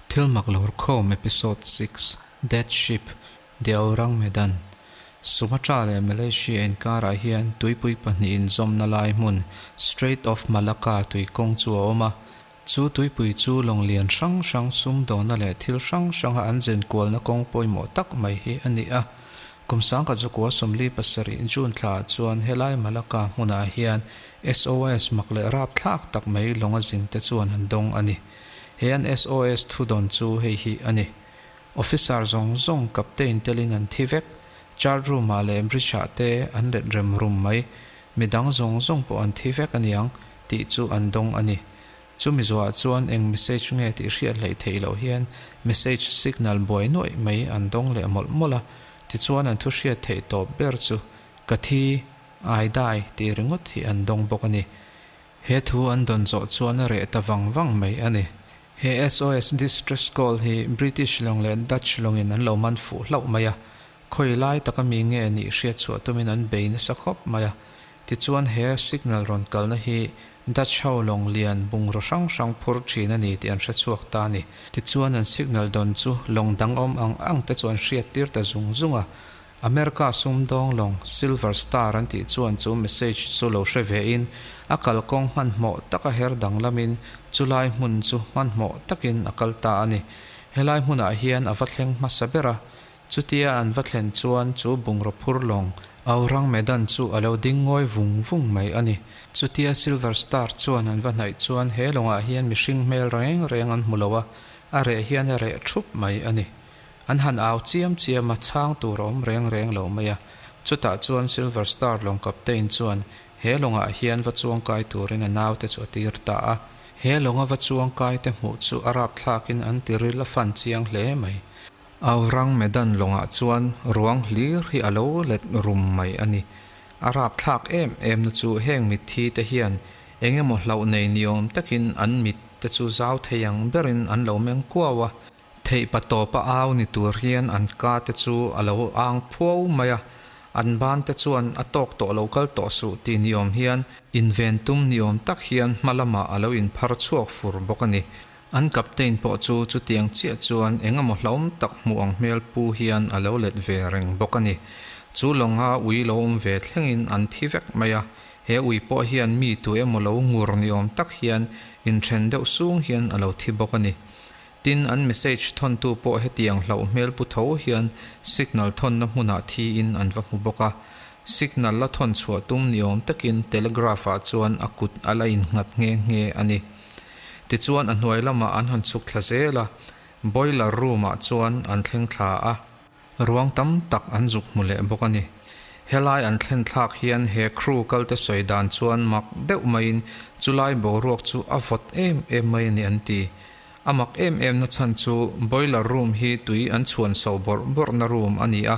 Thil mak lawrkhawm Episode 6, Dead Ship, The Orang Medan, Sumatra leh Malaysia inkarah hian tuipui pahnih inzawmna lai hmun Strait of Malacca tui kawng chu a awm a. Chu tuipui chu lawng lian hrang hrang sumdawna leh thil hrang hranga an zin kualna kawng pawimawh tak mai hi a ni a. Kum 1947 June thlaah chuan helai Malacca hmunah hian SOS mak leh rapthlak tak mai lawnga zinte chuan an dawng a ni. He an SOS thudawn chu hei hi a ni. Officer zawng zawng captain telin an thi vek, chart room ah leh bridge ah te an let rem rum mai. Midang zawng zawng pawh an thi vek aniang tih chu an dawng a ni. Chumi zuah chuan eng message nge tih hriat hleih theih loh hian message signal buai nuaih mai an dawng leh mawlh mawlh a, tichuan an thu hriat theih tawp ber chu ka thi, I die tih ringawt hi an dawng bawk a ni. He thu an dawn zawh chuan a reh ta vang vang mai a ni. He SOS distress call hi British lawng leh Dutch lawngin an lo man fuh hlauh mai a, khawi lai taka mi nge nih hriat chhuah tumin an bei nasa khawp mai a. Tichuan he signal rawn kalna hi Dutch ho lawng lian bungraw hrang hrang phur thin a ni tih an hre chhuak ta a ni. Tichuan an signal dawn chu lawng dang awm ang ang te chu an hriat tir ta zung zung a. America sumdawng lawng Silver Star an tih chuan chu message chu lo hre ve in a kalkawng hmanhmawh taka her danglamin chulai hmun chu hmanhmawh takin a kal ta a ni. Helai hmunah hian a va thleng hmasa ber a, chutia an va thlen chuan chu bungraw phur lawng Aurang Medan chu a lo ding ngawi vung vung mai a ni. Chutia Silver Star chuan an va hnaih chuan he lawngah hian mihring hmel reng reng an hmu lo a, a reh hian a reh thup mai a ni. An han au chiam chiam a, chhang tur a awm reng reng lo mai a. Chutah chuan Silver Star lawng captain chuan he lawngah hian va chuangkai turin a naute chu a tir ta a. He lawnga va chuangkaite hmuh chu a rapthlakin an tiril a fan chiang hle mai. Aurang Medan lawngah chuan ruang hlir hi a lo let rum mai a ni. A rapthlak em em na chu heng mitthi te hian eng emaw hlauh nei niawm takin an mit te chu zau thei ang berin an lo meng kuau a. Theihpa tawpa au ni tur hian an ka te chu a lo ang phuau mai a, an ban te chuan a tawk tawh lo kal tawh suh tih ni awm hian inven tum ni awm tak hian hma lamah a lo inphar chhuak fur bawk a ni. An captain pawh chu chutiang chiah chuan eng emaw hlauhawm tak hmuh ang hmel pu hian a lo let ve reng bawk a ni. Chu lawnga ui lo awm ve thlengin an thi vek mai a, he ui pawh hian mi tu emaw lo ngur ni awm tak hian inthen deuh sung hian a lo thi bawk a ni. Tin, an message thawntu pawh hetiang hlauh hmel pu tho hian signal thawnna hmunah thiin an va hmu bawk a. Signal la thawn chhuah tum ni awm takin telegraph-ah chuan a kut a la innghat nghe nghe a ni. Tichuan a hnuai lamah an han chhuk thla zel a, boiler room-ah chuan an thleng thla a. Ruang tam tak an zuk hmu leh bawk a ni. Helai an thlen thlak hian he crew kalte sawi dan chuan mak deuh maiin chulai boruak chu a vawt em em mai a ni an ti. A mak em em na chhan chu boiler room hi tui an chhuan so bawrh bawrh na room a ni a,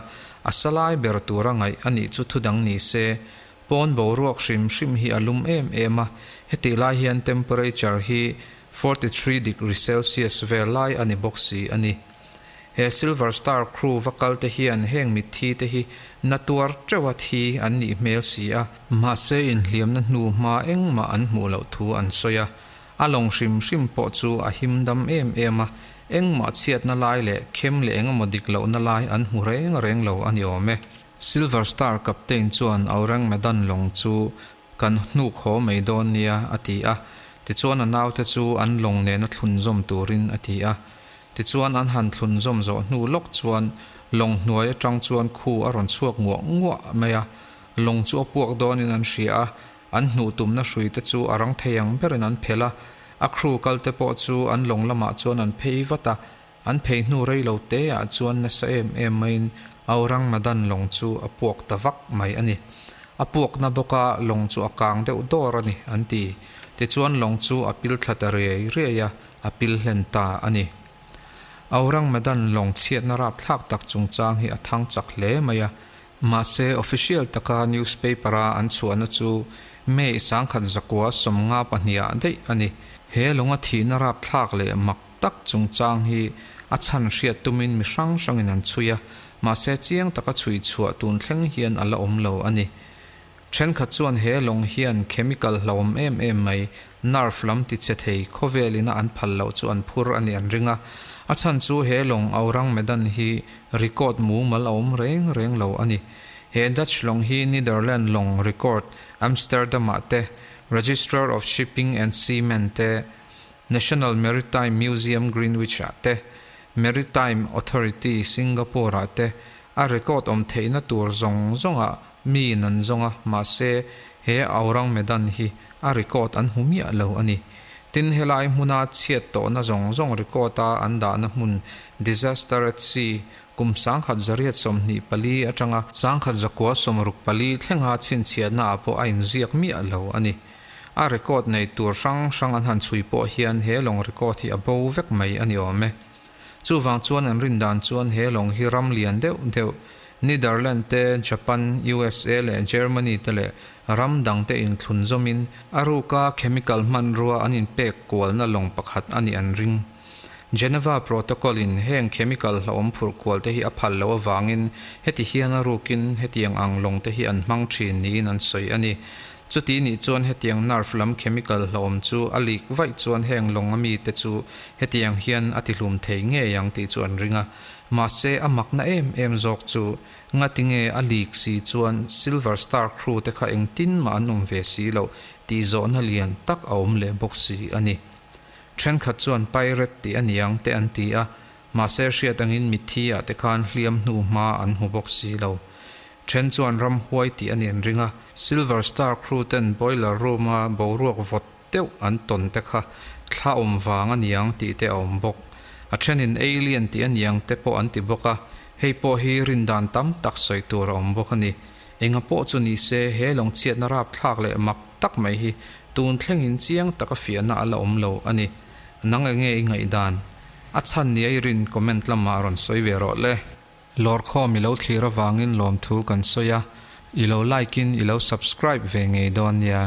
a sa lai ber tura ngaih a nih chu thudang ni se. Pawn boruak hrim hrim hi a lum em em a, hetih lai hian temperature hi 43 degree celsius vel lai a ni bawk si a ni. He Silver Star crew va kal te hian heng mitthi te hi na tuar teuh a thi an nih hmel si a. Mahse inhliamna hnu hma engmah an hmuh loh thu an sawi a, A lawng hrim hrim pawh chu a him dam em em a, engmah chhiatna lai leh khem leh engemaw dik lohna lai an hmu reng reng lo a ni awm e. Silver Star Captain chuan Aurang Medan lawng chu kan hnuk haw mai dawn nia a ti a, tichuan a naute chu an lawng nena thlunzawm turin a ti a. Tichuan an han thlunzawm zawh hnu lawk chuan lawng hnuai atang chuan khu a rawn chhuak nguah nguah mai a, lawng chu a puak dawnin an hria a, An hnuh tumna hrui te chu a rang thei ang berin an phelh a, a crew kal te pawh chu an lawng lamah chuan an phei vat a, an phei hnu rei lo te ah chuan nasa em em maiin Aurang Madan lawng chu a puak ta vak mai a ni. A puakna bawka lawng chu a kang deuh dawr a ni, an ti. Tichuan lawng chu a pil thla ta riai riai a, a pil hlen ta a ni. Aurang Madan lawng chhiatna rapthlak tak chungchang hi a thang chak hle mai a, Mahse, official taka newspaper-a an chhuahna chu May 1952 ah daih a ni. He lawnga thihna rapthlak leh mak tak chungchang hi a chhan hriat tumin mi hrang hrangin an chhui a, mahse chiang taka chhui chhuah tun thleng hian a la awm lo a ni. Thenkhat chuan he lawng hian chemical hlauhawm em em mai, nerve lam tichhe thei khawvelina an phal loh chu an phur a nih an ring a. A chhan chu he lawng Aurang Medan hi record mumal a awm reng reng lo a ni. He Dutch lawng hi Netherland lawng record Amsterdam-ah te, Registrar of Shipping and Seamen te, National Maritime Museum Greenwich-ah te, Maritime Authority Singapore-ah te a record awm theihna tur zawng zawngah miin an zawng a, mahse he Aurang Medan hi a record an hmu miah lo a ni. Tin, helai hmuna chhiat tawhna zawng zawng record a an dahna hmun Disaster at Sea kum 1824 atanga 1964 thlenga chhinchhiahna ah pawh a inziak miah lo a ni. A record nei tur hrang hrang an han chhui pawh hian he lawng record hi a bo vek mai a ni awm e. Chuvang chuan an rin dan chuan he lawng hi ram lian deuh deuh, Netherland te, Japan, USA leh Germany te leh ram dang te inthlun zawmin a ruka chemical hmanrua an inpek kualna lawng pakhat a nih an ring. Geneva Protocol in heng chemical hlauhawm phurh kual te hi a phal loh avangin heti hian a rukin hetiang ang lawng te hi an hmang thin niin an sawi a ni. Chuti nih chuan hetiang nerve lam chemical hlauhawm chu a leak vaih chuan heng lawng ami te chu hetiang hian a tihlum thei ngei ang tih chu an ring a. Mahse a makna em em zawk chu ngati nge a leak si chuan Silver Star crew te kha engtin mah an awm ve si loh tih zawhna lian tak a awm leh bawk si a ni. Thenkhat chuan pirate tih a niang te an ti a, mahse hriat angin mitthi ah te khan hliam hnu hma an hmu bawk si lo. Then chuan ramhuai tih a ni an ring a, Silver Star crew ten boiler room a boruak vawt deuh an tawn te kha thla awm vang a niang tih te a awm bawk. A thenin alien tih a niang te pawh an ti bawk a, hei pawh hi rindan tam tak sawi tur a awm bawk a ni. Enga pawh chu ni se he lawngchhiatna rapthlak leh mak tak mai hi tun thlengin chiang taka fiahna a la awm lo a ni. Nang enge i ngaihdan? A chhan nia i rin comment lamah rawn sawi ve rawh le. Lawrkhawm i lo thlir avangin lawmthu kan sawi a, i lo like in i lo subscribe ve ngei dawn nia.